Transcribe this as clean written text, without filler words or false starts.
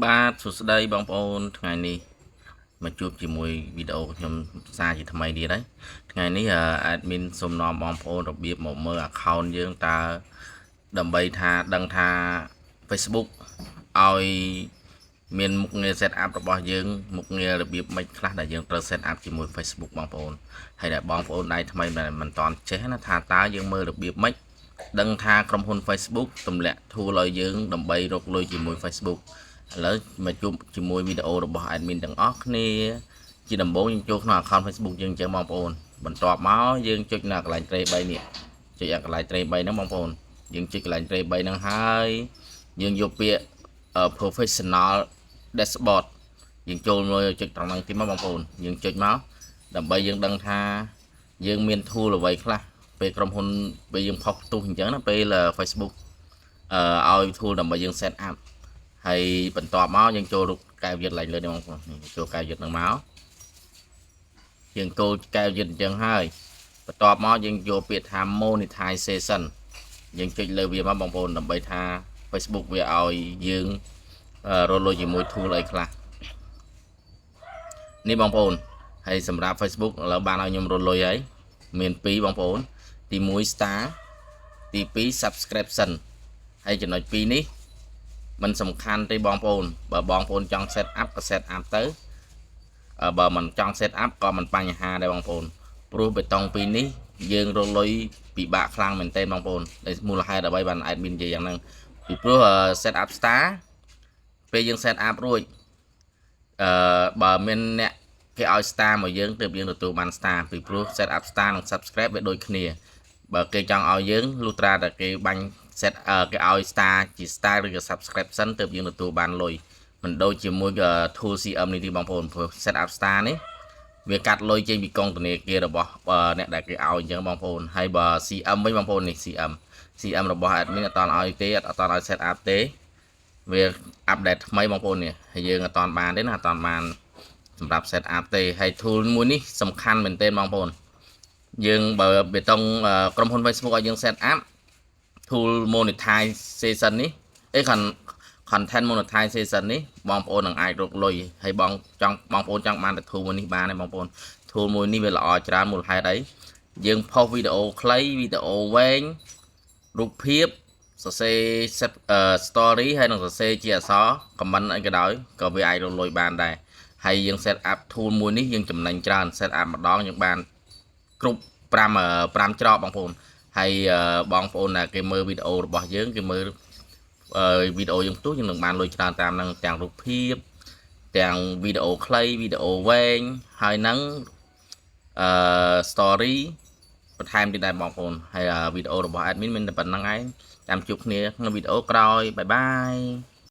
បាទសួស្តីបងប្អូនថ្ងៃនេះមកជួបជាមួយវីដេអូខ្ញុំសារជាថ្មីទៀតហើយថ្ងៃនេះ admin សូមនាំបងប្អូនរបៀបមកមើល account យើងតើដើម្បីថាដឹងថា Facebook ឲ្យមានមុខងារ set up របស់យើងមុខងាររបៀបម៉េចខ្លះដែលយើងត្រូវ set up ជាមួយ Facebook បងប្អូនហើយដែលបងប្អូនដៃថ្មីមិនតាន់ចេះណាថាតើយើងមើលរបៀបម៉េចដឹងថាក្រុមហ៊ុន Facebook ទម្លាក់ tool ឲ្យយើងដើម្បីរកលុយជាមួយ Facebook ឥឡូវមកជួបជាមួយវីដេអូរបស់ admin ទាំងអស់គ្នាជាដំបូងយើងចូលក្នុង account Facebook យើងអញ្ចឹងបងប្អូនបន្ទាប់មកយើងចុចនៅកន្លែង tray 3នេះចុចអាកន្លែង tray 3ហ្នឹងបងប្អូនយើងចុចកន្លែង tray 3ហ្នឹងហើយយើងយកពាក្យ professional dashboard យើងចូលមើលចុចត្រង់ហ្នឹងទីមកបងប្អូនយើងចុចមកដើម្បីយើងដឹងថាយើងមាន tool អ្វីខ្លះពេលក្រុមហ៊ុនពេលយើងផុសផ្ទុះអញ្ចឹងណាពេល Facebook អឺឲ្យ tool ដើម្បីយើង set up ហើយបន្ទាប់មកយើងចូលរូបកែវយឹតឡើងលើនេះបងប្អូននេះចូលកែវយឹតនឹងមកយើងចូលកែវយឹតអញ្ចឹងហើយបន្ទាប់មកយើងយកពាក្យថា monetization យើងចុចលើវាមកបងប្អូនដើម្បីថា Facebook វាឲ្យយើងរកលុយជាមួយ tool អីខ្លះនេះបងប្អូនហើយសម្រាប់ Facebook ឥឡូវបានឲ្យខ្ញុំរកលុយហើយមាន2បងប្អូនទី1 star ទី2 subscription ហើយចំណុច2នេះมันសំខាន់ទេបងប្អូនបើបងប្អូនចង់ set up ក៏ set up ទៅបើមិនចង់ set up ក៏មិនបញ្ហាដែរបងប្អូនព្រោះបេតុងពីរនេះយើងរកលុយពិបាកខ្លាំងមែនទែនបងប្អូនដែលមូលហេតុអ្វីបាន admin និយាយយ៉ាងហ្នឹងពីព្រោះ set up star ពេលយើង set up រួចអឺបើមានអ្នកគេឲ្យ star មកយើងទើបយើងទទួលបាន star ពីព្រោះ set up star និង subscribe វាដូចគ្នាបើគេចង់ឲ្យយើងលុះត្រាតែគេបាញ់ set គេឲ្យ star ជា star ឬក៏ subscription ទើបយើងទទួលបានលុយមិនដូចជាមួយ tool CM នេះទេបងប្អូនព្រោះ set up star នេះវាកាត់លុយចេញពីកុងធនាគាររបស់អ្នកដែលគេឲ្យអញ្ចឹងបងប្អូនហើយបើ CM វិញបងប្អូននេះ CM CM របស់ admin អត់តឲ្យទេអត់តឲ្យ set up ទេវា update ថ្មីបងប្អូននេះហើយយើងអត់តបានទេណាអត់តបានសម្រាប់ set up ទេហើយ tool មួយនេះសំខាន់មែនទែនបងប្អូនយើងបើបេតុងក្រុមហ៊ុន Facebook ឲ្យយើង set up tool monetization នេះអេ content monetization នេះបងប្អូននឹងអាចរកលុយហើយបងចង់បងប្អូនចង់បានតែ tool មួយនេះបានទេបងប្អូន tool មួយនេះវាល្អច្រើនមូលហេតុអីយើងផុសវីដេអូខ្លីវីដេអូវែងរូបភាពសរសេរ story ហើយនឹងសរសេរជាអក្សរ comment អីក៏ដោយក៏វាអាចរកលុយបានដែរហើយយើង set up tool មួយនេះយើងចំណេញច្រើន set up ម្ដងយើងបានគ្រប់5 5ច្រកបងប្អូនហើយបងប្អូនដែលគេមើលវីដេអូរបស់យើងគេមើលវីដេអូយើងផ្ទុះយើងនឹងបានលុយច្រើនតាមនឹងទាំងរូបភាពទាំងវីដេអូខ្លីវីដេអូវែងហើយនឹងអឺ story បន្ថែមទៀតដែរបងប្អូនហើយវីដេអូរបស់ admin មានតែប៉ុណ្ណឹងឯងចាំជួបគ្នាក្នុងវីដេអូក្រោយ bye bye.